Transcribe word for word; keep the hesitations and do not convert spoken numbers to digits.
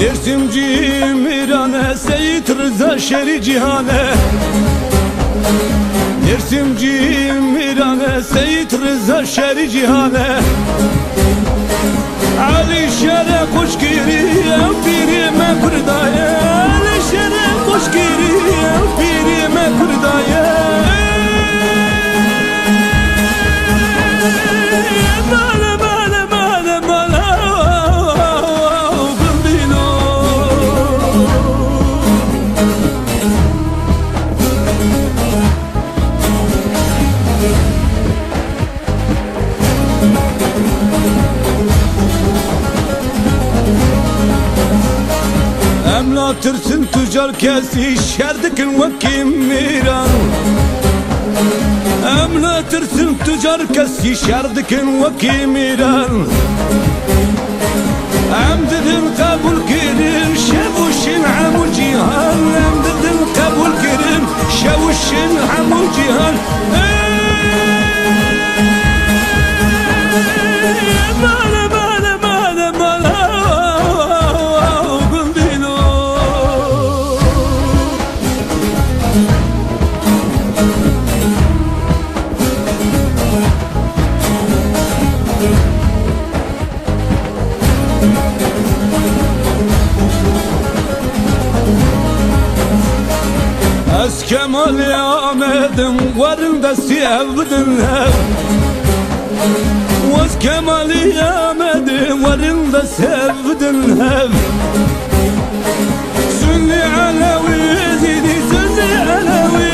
Dêrsimcî Mîran e, Seyîd Riza şerî cîhan e. Dêrsimcî Mîran e, Seyîd Riza şerî cîhan e. Elî şere xweş kirî, ew pîrê me Kurda ye. Elî şere xweş kirî, ew pîrê me Kurda ye. Mala, mala, mala, mala, bindîno. Em natirsin tu car kesî, şer dikin wekî Mîran. Em natirsin tu car kesî, şer dikin wekî Mîran. Em didin qebûl kirin şev û şin hemû cîhan. Em didin qebûl kirin şev û şin hemû cîhan. Ey, mala, mala, mala, mala, gundîno. Ez Kemalê Amed'im, werin destî ev bidin hev. Ez Kemalê Amed'im, werin destî ev bidin hev. Sunnî, Elewî, Êzîdî, Sunnî, Elewî,